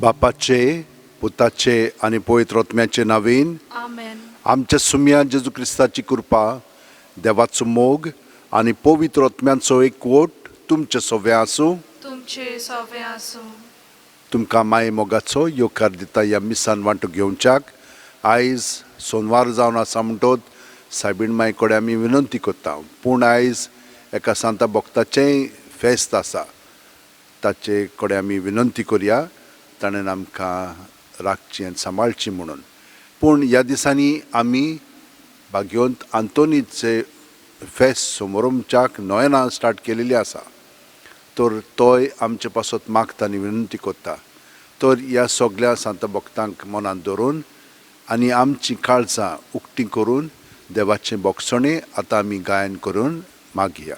बापाचे, पुताचे आनी पवित्र आत्म्याचे नांवेन. आमेन. आमच्या सुम्या जेजू क्रिस्ताची कृपा, देवाचो मोग आनी पवित्र आत्म्यांचो एकवट तुमचे सगळें आसूं. तुमचे सवे आसूं. तुमकां माये मोगाचो येवकार दिता ह्या मिसान वांटो घेवच्याक. आयज सोनवार जावन आसा म्हणटोच सायबीण माई कडेन आमी विनंती करता, पूण आयज एका सांता भक्ताचेंय फेस्त आसा. ताचे कडेन आमी विनंती करया, ताणें आमकां राखची आनी सांबाळची म्हणून. पूण ह्या दिसांनी आमी भाग्यवंत आंतोनीचे फेस्त समोरमच्याक नोयेनां स्टार्ट केलेली आसा, तर तोय आमचे पासत मागता आनी विनंती करता. तर ह्या सगळ्या सांता भक्तांक मनांत धरून आनी आमची काळजां उक्ती करून देवाचें भोगसणें आतां आमी गायन करून मागया.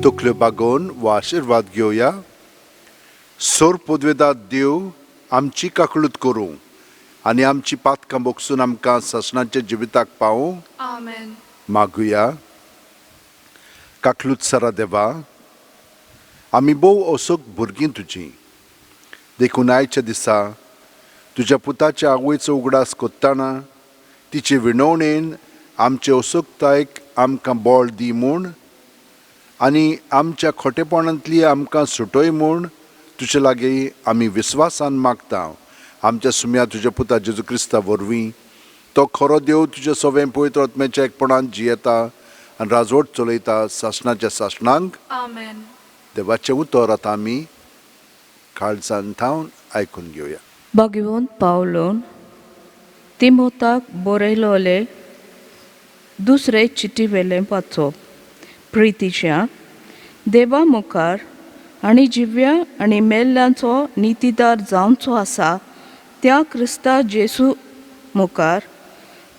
तकल्यो बागोवन वा आशिर्वाद घेवया. सोर पदवेदात देव आमची काकळूत करूं आनी आमची पातकां बोगसून आमकां सासणाच्या जिविताक पावूं. आमेन. मागुया. काकलूत सरा देवा, आमी भोव असोक भुरगीं तुजीं, देखून आयच्या दिसा तुज्या पुताच्या आवयचो उगडास कोत्ताना तिचे विणवणेन आमचे असोकतायक आमकां बळ दी म्हूण आनी आमच्या खोटेपणांतली आमकां सुटय म्हूण तुजे लागीं आमी विस्वासान मागता. आमच्या सुम्या तुज्या पुता जेजू क्रिस्ता वरवीं. तो खरो देव, तुज्या सवें पवित्र आत्म्याच्या एकपणान जियेता आनी राजवट चलयता सासणाच्या सासणांक. आमेन. देवाचें उतर आतां आमी काळजान थावन आयकून घेवया. भगवंत पावलोन तिमोताक बरयलोले दुसरे चिटी वेलें वाचप. प्रितीच्या देवा मुखार आनी जिव्या आनी मेल्ल्यांचो नितीदार जावचो आसा त्या क्रिस्ता जेसू मुखार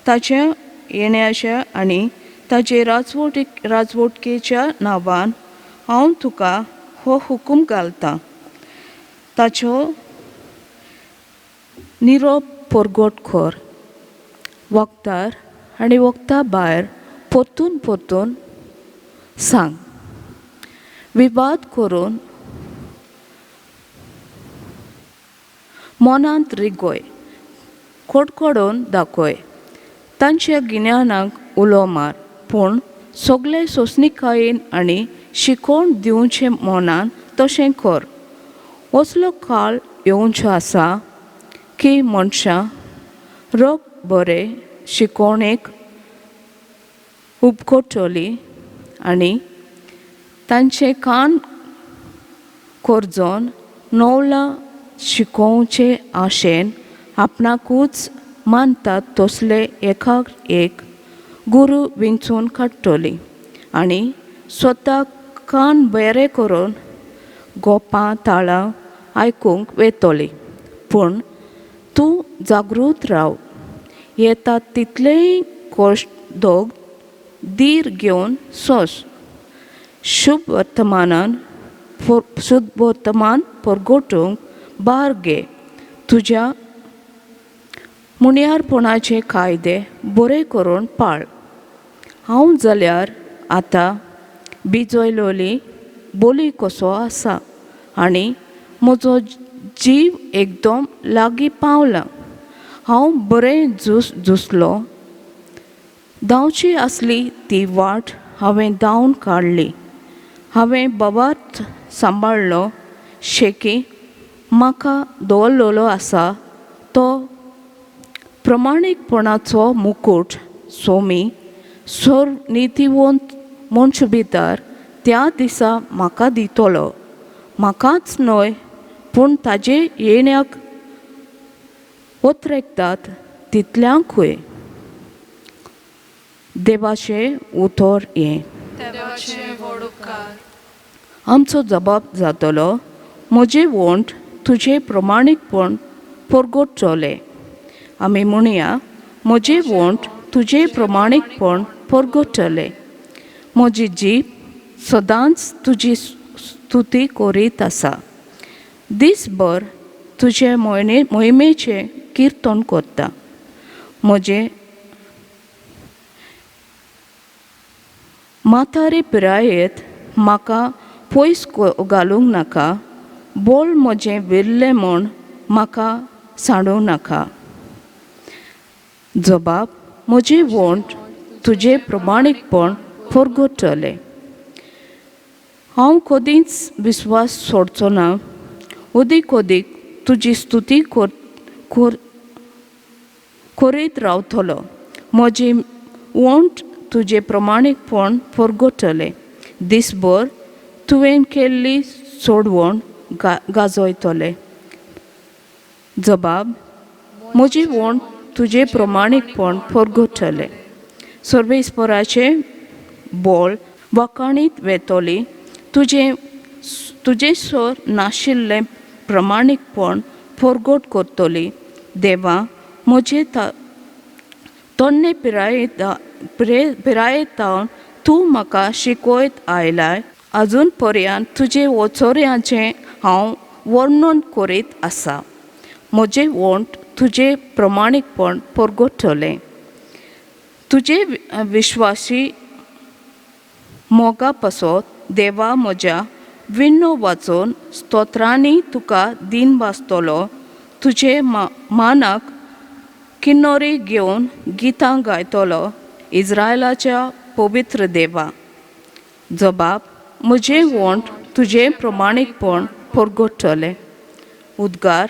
ताच्या येण्याच्या आनी ताचे राजवटकेच्या नांवान हांव तुका हो हुकूम घालतां. ताचो निरोप परगट कर. वखदार आनी वखदा भायर परतून परतून सांग. विवाद करून मनांत रिगय, कडकडून दाखय, तांच्या गिन्यानाक उलो मार, पूण सगळे सोंसणीकायेन आनी शिकोवन दिवचे मनान तशें कर. असलो काळ येवचो आसा की मनशां रोग बरे शिकोवणेक उपकटली आनी तांचे कान करजोन नवलां शिकोवचे आशेन आपणाकूच मानतात तसले एकाक एक गुरू विंचून काडटली आनी स्वताक कान बरे करून गोपां ताळां आयकूंक वेतली. पूण तूं जागृत राव, येता तितलेय कश्ट दोग धीर घेवन सोंस. शुभ वर्तमानान शुभ वर्तमान परगटूंक भार घे. तुज्या मुनियारपणाचे कायदे बरे करून पाळ. हांव जाल्यार आतां बिजयलोली बोली कसो आसा आनी म्हजो जीव एकदम लागीं पावला. हांव बरें झूज झुजलो, धांवची आसली ती वाट हांवें धांवन काडली, हांवें बाबात सांबाळ्ळो. शेकी म्हाका दवरलेलो आसा तो प्रमाणीकपणाचो मुकूट सोमी सोर नितीवंत मनश भितर त्या दिसा म्हाका दितलो. म्हाकाच न्हय पूण ताजे येण्याक उतरेकतात तितल्यांकूय. देवाचें उतर हें. देवाचे व्हड उपकार. आमचो जबाब जातलो, म्हजें वंट तुजें प्रमाणीकपण परगटचोलें आमी म्हणया, म्हजे वोंट तुजे प्रमाणीकपण परगटले. म्हजी जीब सदांच तुजी स्तुती करीत आसा. दीसभर तुजे मोहिमेचें किर्तन करता. म्हजें म्हातारे पिरायेंत म्हाका पयस घालूंक नाका. बोल म्हजें विरलें म्हूण म्हाका सांडूंक नाका. जबाब, म्हजी वोंट तुजें प्रमाणीकपण परगटलें. हांव कदींच विस्वास सोडचो ना. अदीक अदीक तुजी स्तुती करीत रावतलो. म्हजी वोंट तुजें प्रमाणीकपण परगटलें. दीसभर तुवें केल्ली सोडवण गाजयतलें. जबाब, म्हजी वोंट तुजें प्रमाणीकपण परगटलें. सर्वेस्पराचें बोल वाखाणीत वेतली. तुजें तुजें सर नाशिल्लें प्रमाणीकपण परगट करतली. देवा, म्हजे तन्ने पिरायेंत तूं म्हाका शिकयत आयलाय. अजून पर्यंत तुजे वचोऱ्याचें हांव वर्णन करीत आसा. म्हजें वोंट तुजें प्रमाणीकपण परगटलें. तुजे विश्वासी मोगा पासत देवा म्हज्या विण्णो वाचून स्तोत्रांनी तुका दीन भासतलो. तुजे मानाक किन्नोरी घेवन गितां गायतलो. इज्रायलाच्या पवित्र देवा. जबाब, म्हजें वोंट तुजें प्रमाणीकपण परगटलें. उद्गार.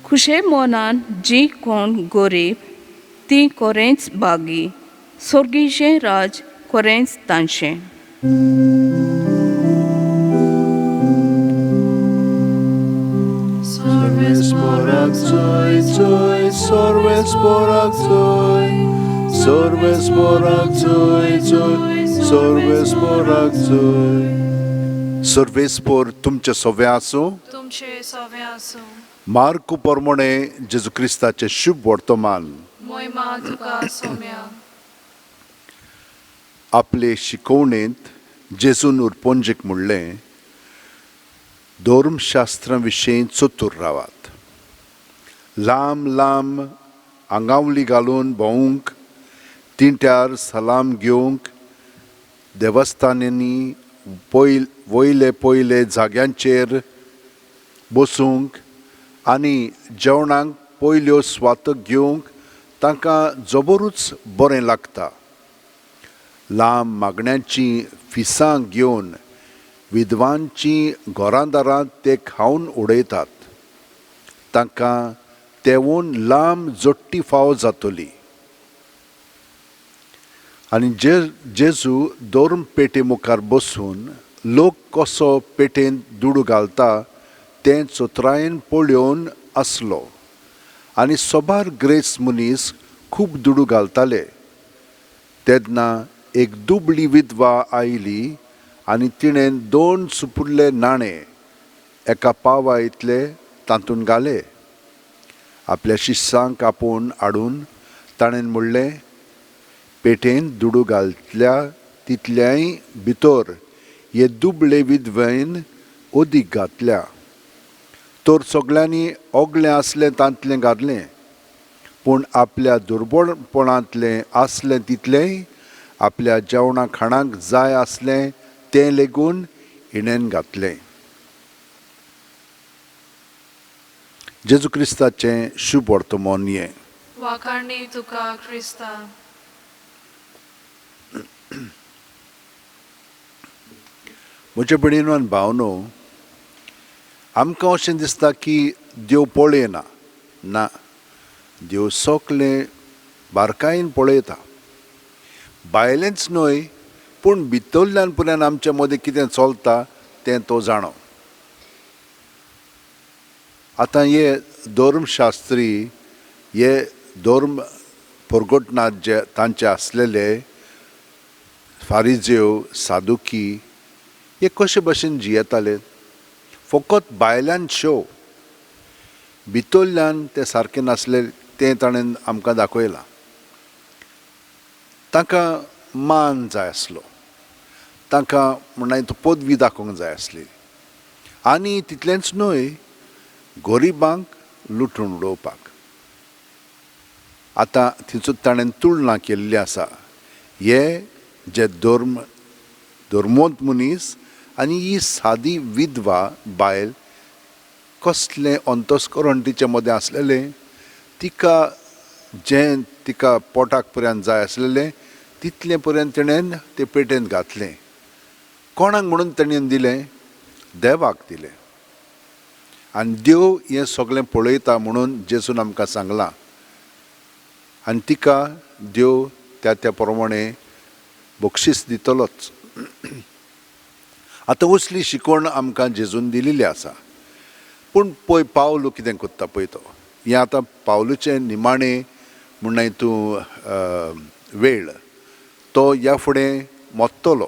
खुशे मनान जी कोण गरीब ती कोरेंच बागी. सोर्गीचें राज कोरेंच तांचें. सर्वेस्पोर तुमचे सोवे आसूं. तुमचे सवे आसूं. मार्कू पोरमोणे जेजू क्रिस्ताचें शुभ वर्तमान. मोहिमा तुका सोम्या. आपले शिकवणेंत जेजून उरपोंजीक म्हणलें, धर्मशास्त्रा विशीं चतूर रावात. लांब लांब आंगावली घालून भोंवूंक, तिंट्यार सलाम घेवंक, देवस्थानांनी वयले पयले जाग्यांचेर बसूंक आनी जेवणाक पयल्यो स्वात घेवंक तांकां जबरूच बरें लागता. लांब मागण्यांचीं फिसां घेवन विधवांचीं घरांदारां ते खावन उडयतात. तांकां तेवून लांब जोडटी फावो जातली. आनी जेजू धर्म पेटे मुखार बसून लोक कसो पेटेंत दुडू घालता तें चतुरायेन पळोवन आसलो. आनी सोबार ग्रेस मनीस खूब दुडू घालताले. तेन्ना एक दुबळी विधवा आयली आनी तिणें 2 सुपुल्ले नाणे एका पावा इतले तातूंत घाले. आपल्या शिश्यांक आपोवन हाडून ताणें म्हणलें, पेटेंत दुडू घालतल्या तितल्याय भितर हे दुबळे विधवेन अदीक घातल्या. तर सगळ्यांनी ओगलें आसलें तांतलें घातलें, पूण आपल्या दुर्बळपणांतलें आसलें तितलेंय आपल्या जेवणा खाणाक जाय आसलें तें लेगून हिणेन घातलें. जेजू क्रिस्ताचें शुभ वर्तमान हें. वाखाणी तुका क्रिस्ता. म्हज्या भयणीनो आनी भावनो, आमकां अशें दिसता की देव पळयना. ना, देव सगलें बारकायेन पळयता. भायलेंच न्हय पूण भितरल्यान पुराय आमच्या मदीं कितें चलता तें तो जाणो. आतां हे धर्मशास्त्री, हे धर्म परगटनाथ जे तांचे आसलेले फारिजेव, सादुकी, हे कशे भशेन जियेताले? फकत भायल्यान शो, भितरल्यान ते सारके नासले तें ताणें आमकां दाखयलां. तांकां मान जाय आसलो, तांकां म्हणल्यार तो पदवी दाखोवंक जाय आसली, आनी तितलेंच न्हय, गरिबांक लुटून उडोवपाक. आतां थंयसर ताणें तुळना केल्ली आसा, हे जे धर्मवंत मनीस आनी ही सादी विधवा बायल, कसलें अंतस्करण तिचे मदें आसलेलें. तिका जें तिका पोटाक पर्यंत जाय आसलेलें तितलें पर्यंत तिणें ते पेटेंत घातलें. कोणाक म्हणून तेणेन दिलें? देवाक दिलें. आनी देव हें सगळें पळयता म्हणून जेजून आमकां सांगलां, आनी तिका देव त्या त्या प्रमाणे बक्षीस दितलोच. आतां असली शिकवण आमकां जेजून दिलेली आसा. पूण पळय पावलू कितें करता पळय तो. हें आतां पावलूचें निमाणें म्हणल्यार तूं वेळ, तो ह्या फुडें मोत्तलो,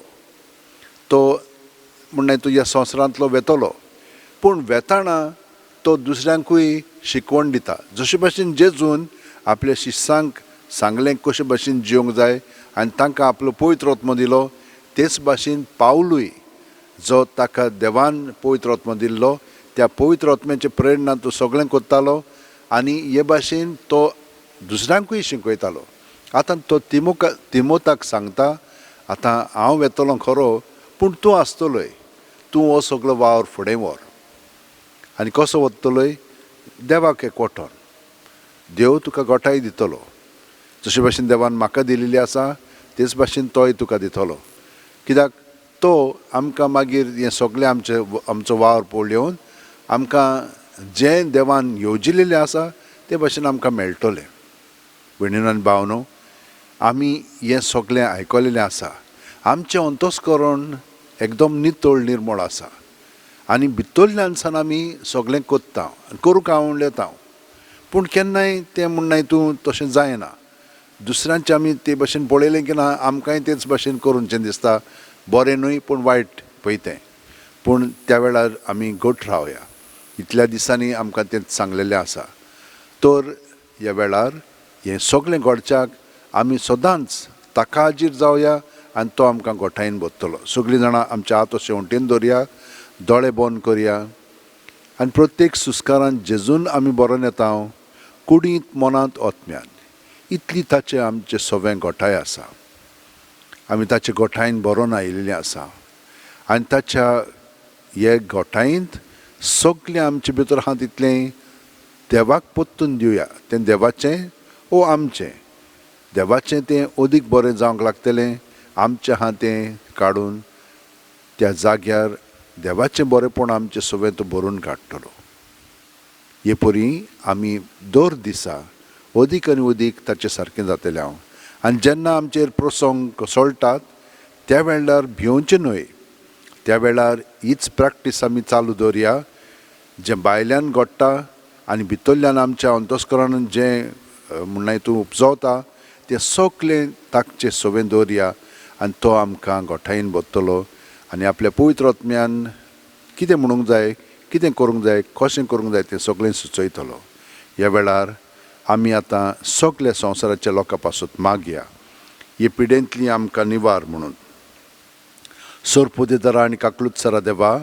तो म्हणल्यार तूं ह्या संवसारांतलो वेतलो. पूण वेताना तो दुसऱ्यांकूय शिकवण दिता. जशे भाशेन जेजून आपल्या शिश्यांक सांगलें कशे भाशेन जिवंक जाय आनी तांकां आपलो पवित्र आत्मो दिलो, तेच भाशेन पावलूय जो ताका देवान पवित्र आत्मो दिल्लो, त्या पवित्र आत्म्याचे प्रेरणा तो सगळें करतालो आनी हे भाशेन तो दुसऱ्यांकूय शिकयतालो. आतां तो तिमोताक सांगता, आतां हांव वेतलो खरो, पूण तूं आसतलोय, तूं हो सगळो वावर फुडें व्हर. आनी कसो वतलोय? देवाक एकवटोन देव तुका गोठाय दितलो. जशे भाशेन देवान म्हाका दिलेली आसा तेच भाशेन तोय तुका दितलो. कित्याक तो आमकां मागीर हें सगळें आमचो वावर पळोवन आमकां जें देवान येवजिलेलें आसा ते भाशेन आमकां मेळटलें. भयणीनो आनी भावनो, आमी हें सगळें आयकलेलें आसा. आमचें अंतस्करण एकदम नितळ निर्मळ आसा आनी भितरल्यान सान आमी सगळें करता आनी करूंक आवडलेता. पूण केन्नाय तें म्हणनाय तूं तशें जायना. दुसऱ्यांचें आमी ते भाशेन पळयलें की ना, आमकांय तेच भाशेन करूनचें दिसता. बरें न्हय पूण वायट पळय तें. पूण त्या वेळार आमी घट रावया. इतल्या दिसांनी आमकां तें सांगलेलें आसा. तर ह्या वेळार हें सगळें घडच्याक आमी सदांच ताका हाजीर जावया आनी तो आमकां गोठायेन भरतलो. सगळीं जाणां आमच्या हात अशें वण्टीन दवरया, दोळे बंद करया आनी प्रत्येक सुस्कारान जेजून आमी बरोवन येता, कुडींत मनांत आत्म्यान इतली ताचें आमचें सवें गोठाय आसा. आमी ताचे गोठायेन बरोवन आयिल्लें आसा आनी ताच्या हे गोठायेंत सगळें आमचे भितर आहा तितलें देवाक परतून दिवया. तें देवाचें ओ आमचें, देवाचें तें अदीक बरें जावंक लागतलें. आमचें आहा तें काडून त्या जाग्यार देवाचें बरेंपण आमचें सगळें तो भरून काडटलो. हे परी आमी दर दिसा अदीक आनी अदीक ताचे सारकें जातलें हांव. आनी जेन्ना आमचेर प्रसंग कोसळटात त्या वेळार भिवचें न्हय. त्या वेळार हीच प्रॅक्टीस आमी चालू दवरया. जें भायल्यान घडटा आनी भितरल्यान आमच्या अंतस्करणान जें म्हणल्यार तूं उपजवता तें सगळें ताकचें सवें दवरया आनी तो आमकां गोठायेन भरतलो आनी आपल्या पवित्र आत्म्यान कितें म्हणूंक जाय, कितें करूंक जाय, कशें करूंक जाय तें सगळें सुचयतलो. ह्या वेळार आमी आतां सगल्या संवसाराच्या लोकां पासून मागया, हे पिडेंतली आमकां निवार म्हणून. सोरपोदेदारा आनी काकलूत सरा देवा,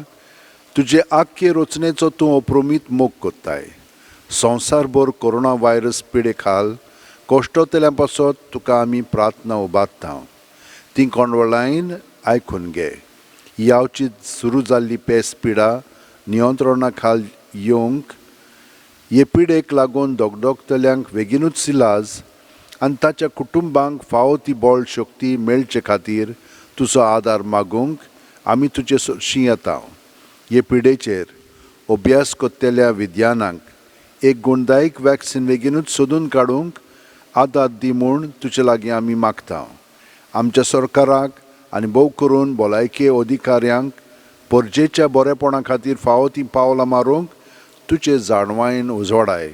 तुजे आख्खे रचनेचो तूं अप्रमीत मोग कोत्ताय. संवसारभर कोरोना व्हायरस पिडे खाल कश्टतल्या पासत तुका आमी प्रार्थना उबारता. ती कोंडवळायन आयकून घे. यावची सुरू जाल्ली पेस पिडा नियंत्रणा खाल येवंक, हे पिडेक लागून दगदगतल्यांक बेगीनूच इलाज आनी ताच्या कुटुंबांक फावो ती बळ शक्ती मेळचे खातीर तुजो आदार मागूंक आमी तुजे सरशी येता. हे पिडेचेर अभ्यास करतल्या विज्ञानाक एक गुणदायक वॅक्सिन बेगीनूच सोदून काडूंक आदार दी म्हूण तुजे लागीं आमी मागता. आमच्या सरकाराक आनी भोव करून भलायकी अधिकाऱ्यांक परजेच्या बरेपणा खातीर फावो तीं पावलां मारूंक तुजे जाणवायेन उजवाडाय.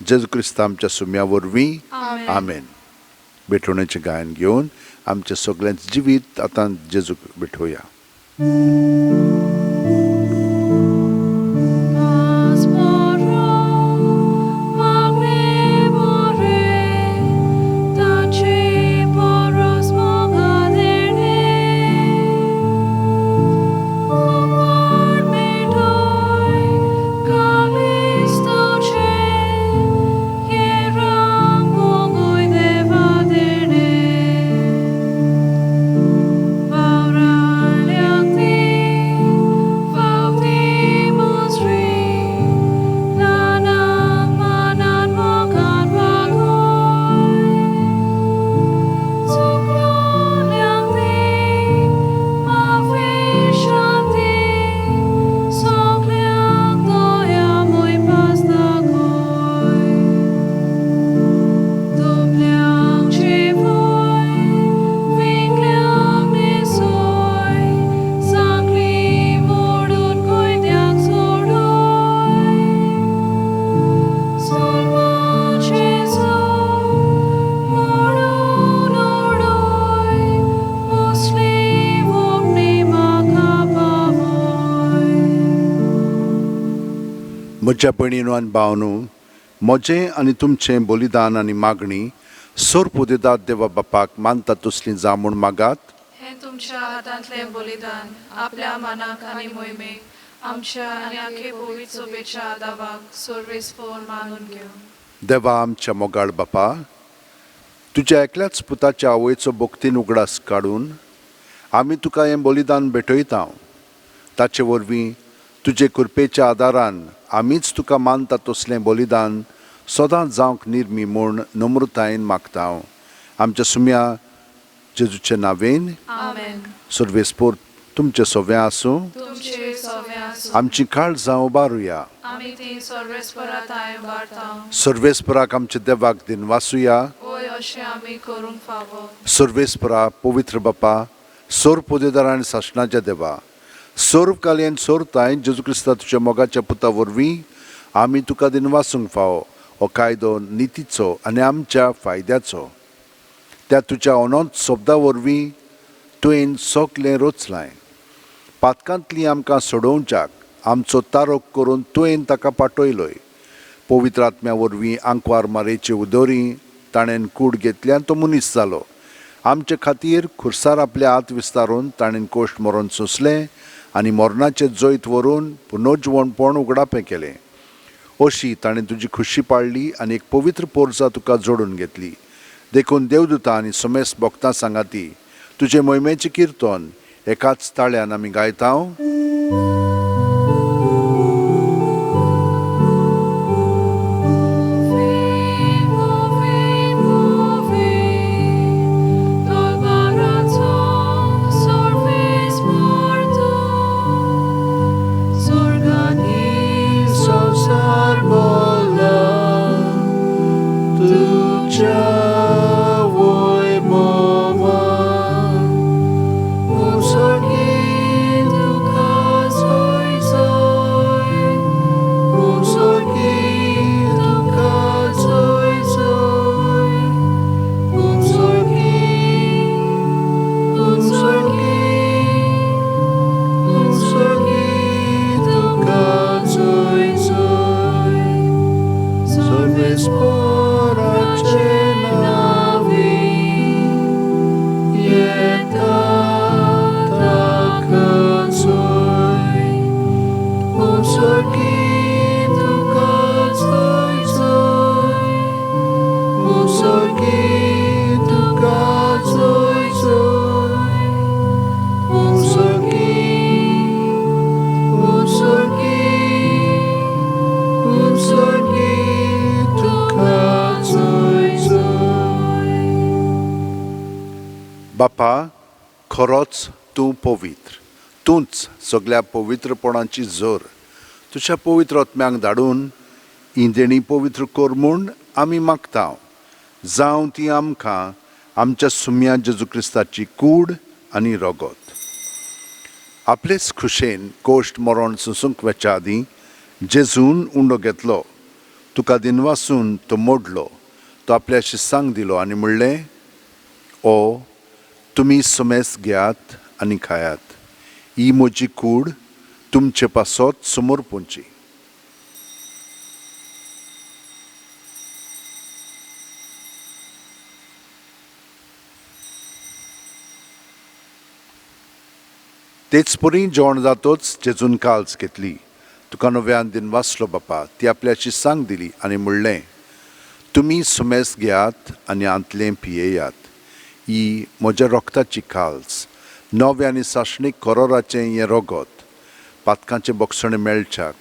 जेजू क्रिस्ता आमच्या सुम्या वरवीं. आमेन. आमेन. भेटवणेचें गायन घेवन आमचें सगळेंच जिवीत आतां जेजूक भेटोवया. म्हज्या भयणीनो आनी भावनो, म्हजें आनी तुमचें बलिदान आनी मागणी सोर्प उदेतात देवा बापाक मानता तसलीं जावं म्हूण मागात. हें तुमच्या हातांतलें बलिदान आपल्या मनाक आनी मोहिमेक आमच्या आनी आखे पवित्र सोबेच्या दावाक सर्वेस्पोर मानून घेवं. देवा आमच्या मोगाळ बापा, तुज्या एकल्याच पुताच्या आवयचो भक्तीन उगडास काडून आमी तुका हें बलिदान भेटयता. ताचे वरवीं तुजे कृपेच्या आदारान आमीच तुका मानता तसलें बलिदान सदांच जावंक निर्मी म्हूण नम्रतायेन मागता. आमच्या सुम्या जेजूचे नावेन. आमेन. सर्वेस्पोर तुमचें सव्वें आसूं. तुमचे सवें आसूं. आमची काळजां उबारुया. आमी ती सर्वेस्परा थांय उबारता. सर्वेस्पराक आमच्या देवाक दिनवासुया. वय अशें आमी करूंक फावो. सर्वेस्परा पवित्र बापा, सोर पोदेदार आनी सासणाच्या देवा, सोर कालयेन सोरताय जेजू क्रिस्ता तुज्या मोगाच्या पुता वरवीं आमी तुका दिनवासूंक फावो. हो कायदो नितीचो आनी आमच्या फायद्याचो. त्या तुज्या अनंत शब्दा वरवीं तुवें सगलें रचलां. पातकांतली आमकां सोडोवच्याक आमचो तारोक करून तुवें ताका पाटयलोय. पवित्र आत्म्या वरवीं आंकवार मारेचे उदोरी ताणें कूड घेतल्यान तो मनीस जालो. आमचे खातीर खुर्सार आपले हात विस्तारून ताणें कोश्ट मरण सोंसलें आनी मरणाचें जैत व्हरून पुनर्जिवणपण उगडापें केलें. अशी ताणें तुजी खुशी पाळ्ळी आनी एक पवित्र पोरसा तुका जोडून घेतली. देखून देवदूता आनी समेस्त भक्तां सांगाती तुजे मोहिमेचें किर्तन एकाच ताळ्यान आमी गायता. बापा, खरोच तूं पवित्र, तूंच सगल्या पवित्रपणाची जोर. तुज्या पवित्र आत्म्यांक धाडून ही देणी पवित्र कर म्हूण आमी मागता. जावं ती आमकां आमच्या सुम्या जेजू क्रिस्ताची कूड आनी रगत. आपलेच खुशेन कोश्ट मरण सोंसूंक वचच्या आदीं जेजून उंडो घेतलो, तुका दिनवासून तो मोडलो, तो आपल्या शिसांक दिलो आनी म्हणलें, ओ तुमी समेस घेयात आनी खायात, ही म्हजी कूड तुमचे पासत समर्पूंची. तेच परी जेवण जातोच जेजून काल्स घेतली, तुका नव्यान दिनवासलो बापा, ती आपल्या शिसांक दिली आनी म्हणलें, तुमी सुमेस घेयात आनी आंतलें पियेयात, ही म्हज्या रोगताची काल्स, नवें आनी सासणीक करोराचें हें रोगत, पातकांचें बक्षणें मेळच्याक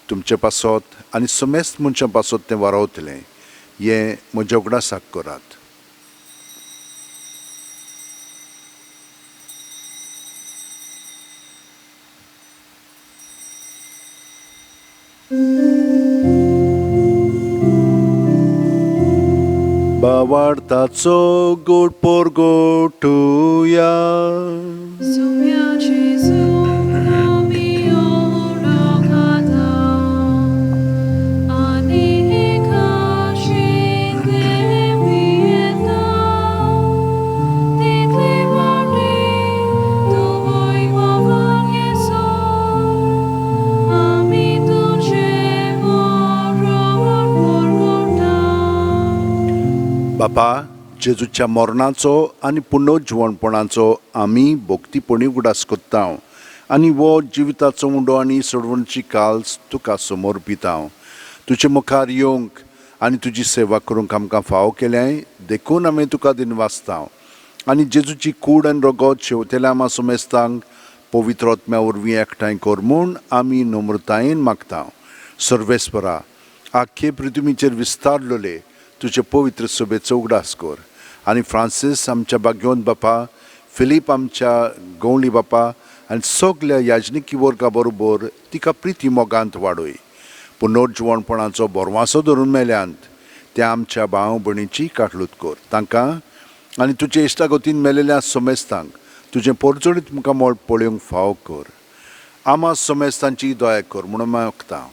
तुमचे पासत आनी समेस्त मनशां पासत तें वारोवतलें, हें म्हज्या उगडासाक करात. बावार्थाचो गोड पोरगोटुया. सुम्या जेजू आमी ओळखता आनी एकाशिंतले पियेता, तितले फावटी तूं वैभवान येसो, आमी तुजें बरोबर पोरगोटा. बापा, जेजूच्या मरणाचो आनी पुनर्जिवणपणाचो आमी भक्तीपणी उगडास करता आनी हो जिविताचो उंडो आनी सोडवणची काल्स तुका समर्पिता. तुजे मुखार येवंक आनी तुजी सेवा करूंक आमकां फावो केल्याय देखून आमी तुका दिनवासता आनी जेजूची कूड आनी रगत शेवतेल्या आमा समेस्तांक पवित्र आत्म्या वरवीं एकठांय कर म्हूण आमी नम्रतायेन मागता. सर्वेस्परा, आख्खे पृथ्वीचेर विस्तारलेले तुजे पवित्र सभेचो उगडास कर आनी फ्रांसीस आमच्या बाग्योन बापा, फिलीप आमच्या गवळी बापा आनी सगल्या याजनिकी वर्गा बरोबर तिका प्रिती मोगांत वाडय. पुनर्जिवणपणाचो बोरवासो धरून मेल्यांत त्या आमच्या भाव भयणीची काटलूत कर, तांकां आनी तुजे इश्टागतीन मेलेल्या समेस्तांक तुजें पोरजोळीत मुखामळ पळोवंक फावो कर. आमा समेस्तांची दया कर म्हणून मागता.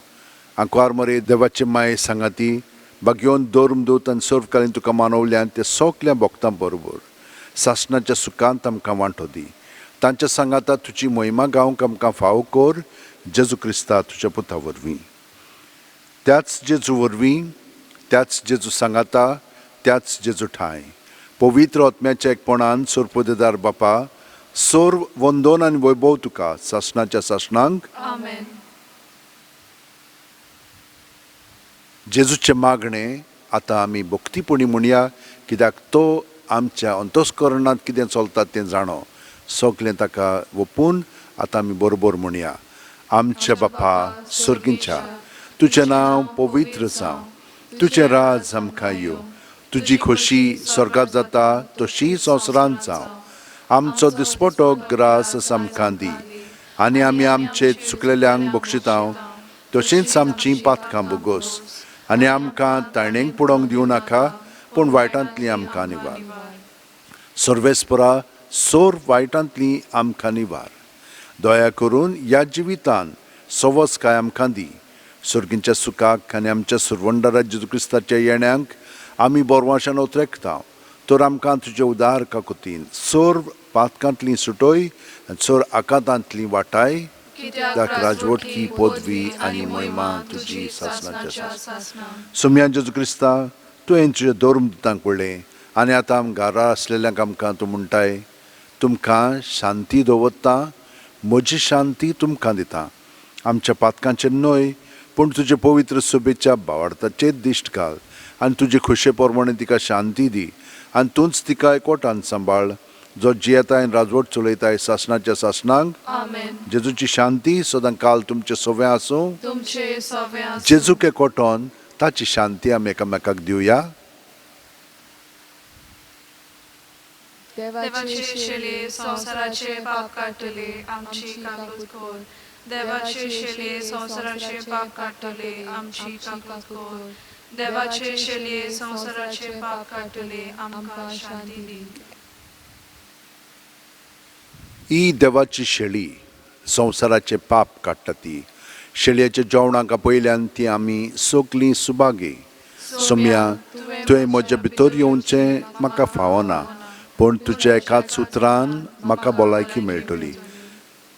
आंकवार मरे देवाचे माये सांगाती बागयोन धर्मदूत आनी सर्वकालीन तुका मानवल्यान ते सगल्या भक्तां बरोबर सासणाच्या सुखांत आमकां वांटो दी. तांच्या सांगाता तुजी महिमा गावंक आमकां फावो कर, जेजू क्रिस्ता तुज्या पुता वरवीं. त्याच जेजू वरवीं, त्याच जेजू सांगाता, त्याच जेजू ठांय पवित्र आत्म्याच्या एकपणान सोरपोदेदार बापा, सर्व वंदन आनी वैभव तुका सासणाच्या सासणांक. आमेन. जेजूचें मागणें आतां आमी भक्तीपणी म्हणया, कित्याक तो आमच्या अंतस्करणांत कितें चलता तें जाणो. सगलें ताका ओपून आतां आमी बरोबर म्हणया. आमच्या बापा सर्गींच्या, तुजें नांव पवित्र जावं, तुजें राज आमकां येवं, तुजी खोशी स्वर्गांत जाता तशी संवसारांत जावं. आमचो दिसपटो ग्रास आमकां दी आनी आमी आमचे चुकलेल्यांक बक्षितां तशींच आमचीं पातकां बोगोस आनी आमकां ताणेंक पडोवंक दिवं नाका, पूण वायटांतली आमकां निवार. सर्वेस्परा, सोर वायटांतली आमकां निवार. दया करून ह्या जिवितान सवस काय आमकां दी. सर्गींच्या सुखाक आनी आमच्या सुरवंडारा जेजू क्रिस्ताच्या येण्यांक आमी बोरवाशान ओतरेकता, तर आमकां तुजे उदार काकुतीन सोर पातकांतली सुटोय आनी सोर आकांतांतली वाटाय. कित्याक राजवटकी पदवी आनी महिमा तुजी सासणाच्या सासणाक. सोमया जेजू क्रिस्ता, तुवें तुज्या धर्मदूतांक पळयलें आनी आतां आम घरा आसलेल्यांक आमकां तूं म्हणटाय, तुमकां शांती दवरता, म्हजी शांती तुमकां दिता. आमच्या पातकांचेर न्हय पूण तुजे पवित्र सभेच्या भावार्थाचेर दिश्ट घाल आनी तुजे खोशे प्रमाणे तिका शांती दी आनी तूंच तिका एकवटान सांबाळ, जो जियेताय आनी राजवट चलयताय सासणाच्या सासणांक. आमेन. जेजूची शांती सदां काल तुमचें सवें आसूं. तुमचे सवें आसूं. जेजूक एकवटोन ताची शांती आमी एकामेकाक दिवया. देवाचे शेले संवसाराचे पाप काडटले, आमची काकूत कर. देवाचे शेले संवसाराचे पाप काडटले, आमची काकूत कर. देवाचे शेले संवसाराचे पाप काडटले, आमकां शांती दी. ही देवाची शेळी संवसाराचे पाप काडटा ती. शेळयेच्या जेवणाक आपयल्यान ती आमी सगलीं सुभागी. सोम्या, तुवें म्हज्या भितर येवचें म्हाका फावना, पूण तुज्या एकाच उतरान म्हाका भलायकी मेळटली.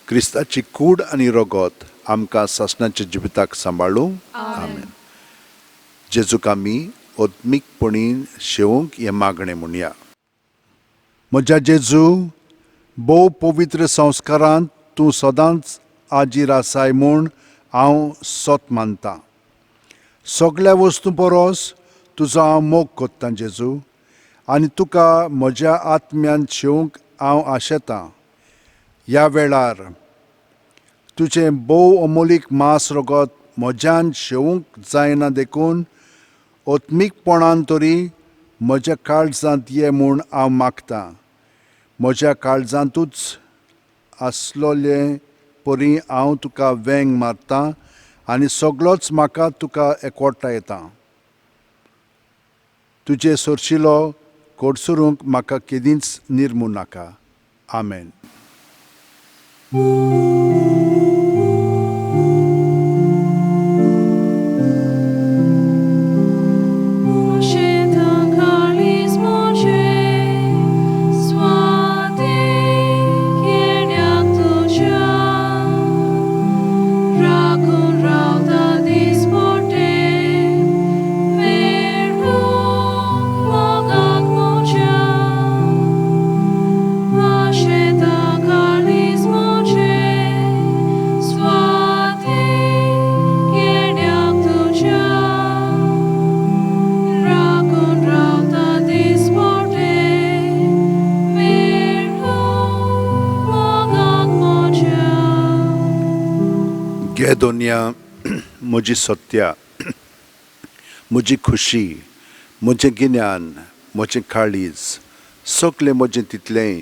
क्रिस्ताची कूड आनी रगत आमकां सासणाच्या जिविताक सांबाळूं. आमेन. जेजूक आमी आत्मीकपणी शेवंक हें मागणें म्हणया. म्हज्या जेजू, भोव पवित्र संस्कारांत तूं सदांच आजीर आसाय म्हूण हांव सत मानतां. सगळ्या वस्तूं परस तुजो हांव मोग कोत्तां जेजू, आनी तुका म्हज्या आत्म्यान शेवंक हांव आशेतां. ह्या वेळार तुजें भोव अमोलीक मांस रगत म्हज्यान शेवंक जायना देखून आत्मीकपणान तरी म्हज्या काळजांत ये म्हूण हांव मागतां. म्हज्या काळजांतूच आसलोले परी हांव तुका वेंग मारतां आनी सगळोच म्हाका तुका एकवटायता. तुजे सरशिलो कोडसरूंक म्हाका केदींच निर्मू नाका. आमेन. दोनिया, म्हजी सत्या, म्हजी खुशी, म्हजें गिन्यान, म्हजें काळीज, सगळें म्हजें तितलेंय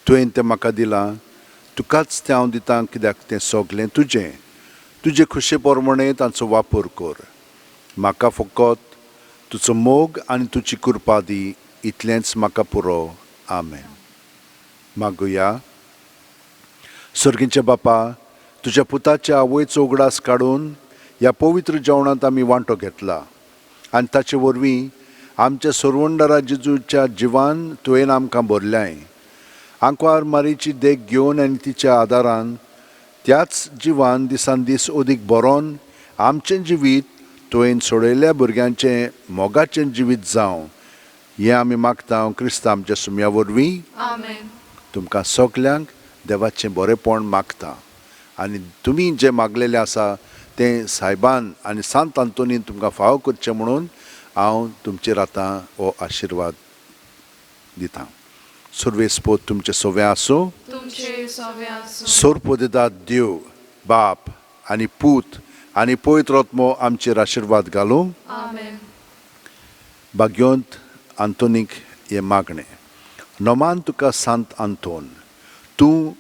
तुवें तें म्हाका दिलां. तुकाच तें हांव दितां, कित्याक तें सगळें तुजें. तुजे खुशे प्रमाणें तांचो वापर कर. म्हाका फकत तुजो मोग आनी तुजी कृपा दी, इतलेंच म्हाका पुरो. आमेन. मागुया. सर्गीच्या बापा, तुज्या पुताच्या आवयचो उगडास काडून ह्या पवित्र जेवणांत आमी वांटो घेतला आनी ताचे वरवीं आमच्या सरवंडरा जेजूच्या जिवान तुवें आमकां भरल्याय. आंकवार मारीची देख घेवन आनी तिच्या आदारान त्याच जिवान दिसान दीस अदीक बरोवन आमचें जिवीत तुवें सोडयल्ल्या भुरग्यांचें मोगाचें जिवीत जावं हें आमी मागता क्रिस्ता आमच्या सुम्या वरवीं. तुमकां सगल्यांक देवाचें बरेंपण मागता आनी तुमी जें मागलेलें आसा तें सायबान आनी सांत आंतोनीन तुमकां फावो करचें म्हणून हांव तुमचेर आतां हो आशिर्वाद दितां. सर्वेस्पोत तुमचें सोवें आसूं. सोरपोदेदाद देव बाप आनी पूत आनी पवित्र आत्मो आमचेर आशिर्वाद घालूं. भाग्योंत आंतोनीक हें मागणें. नोमान तुका सांत आंतोन, तूं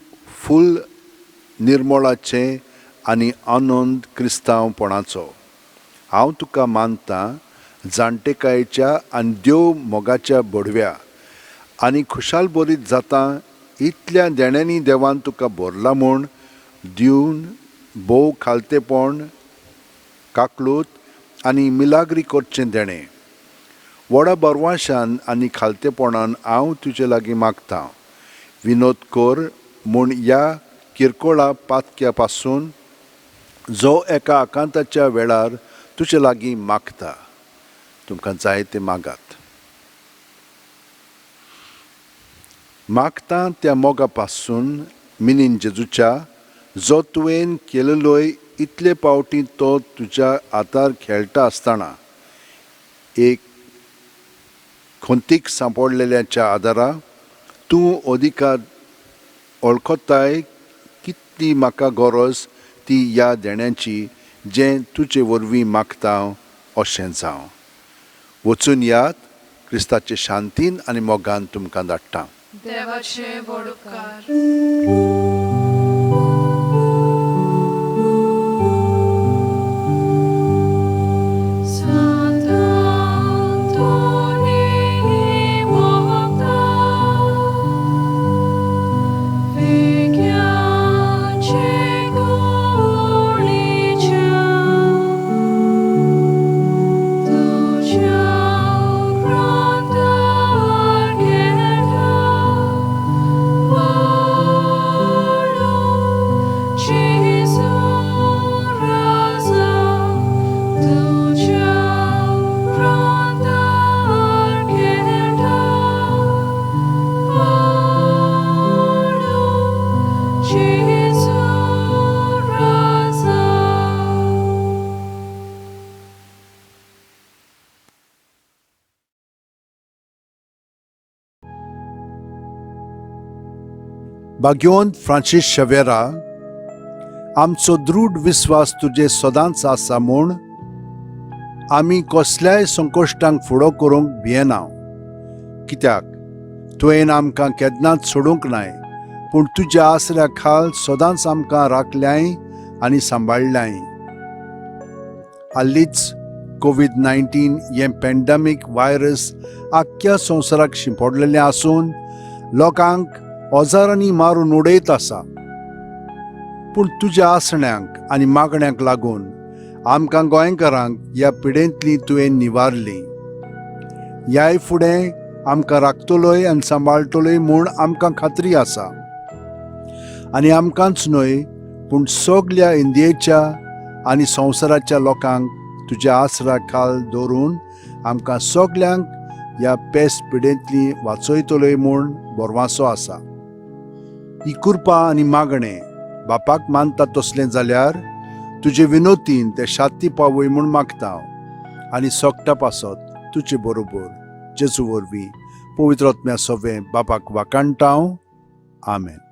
फूल निर्मोळाचें आनी आनंद क्रिस्तांवपणाचो. हांव तुका मानतां जाणटेकायेच्या आनी देव मोगाच्या बडव्या आनी खुशाल बरीत जाता इतल्या देण्यांनी देवान तुका भरला म्हूण दिवन भोव खालतेपण काकलूत आनी मिलाग्री करचें देणें. व्हडा बरवाशान आनी खालतेपणान हांव तुजे लागीं मागतां, विनोद कर म्हूण ह्या किरकोळा पातक्या पासून जो एका आकांताच्या वेळार तुजे लागीं मागता. तुमकां जाय तें मागात. मागता त्या मोगा पासून मिनीन जेजूच्या जो तुवें केलेलोय इतले पावटी तो तुज्या हातार खेळटा आसतना एक खंतीक सांपडलेल्याच्या आदारा तूं अधिकार वळखताय कितली म्हाका गरज ती ह्या देण्याची जें तुजे वरवीं मागता अशें जावं. वचून यात. क्रिस्ताचे शांतीन आनी मोगान तुमकां धाडटा. देवाचे व्हड उपकार. भाग्यवंत फ्रांसीस शेवेरा, आमचो दृढ विस्वास तुजे सदांच आसा म्हूण आमी कसल्याय संकश्टांक फुडो करूंक भियेना, कित्याक तुवें आमकां केन्नाच सोडूंक नाय, पूण तुज्या आसऱ्या खाल सदांच आमकां राखल्याय आनी सांबाळ्ळ्याय. हालींच कोवीड 19 हें पॅन्डेमीक व्हायरस आख्ख्या संवसाराक शिंपडलेलें आसून लोकांक हजारांनी मारून उडयत आसा. पूण तुज्या आसण्यांक आनी मागण्यांक लागून आमकां गोंयकारांक ह्या पिडेंतली तुवें निवारली. ह्याय फुडें आमकां राखतलोय आनी सांबाळटलोय म्हूण आमकां खात्री आसा. आनी आमकांच न्हय, पूण सगल्या इंडियेच्या आनी संवसाराच्या लोकांक तुज्या आसरा खाल दवरून आमकां सगल्यांक ह्या पेस पिडेंतली वाचयतलोय म्हूण भरवासो आसा. ही कृपा आनी मागणें बापाक मानता तसलें जाल्यार तुजे विनोतीन ते शाती पावय म्हूण मागता हांव, आनी सोगटा पासत तुजे बरोबर जेजू वरवीं पवित्र आत्म्या सोवें बापाक वाकाणटा हांव. आमेन.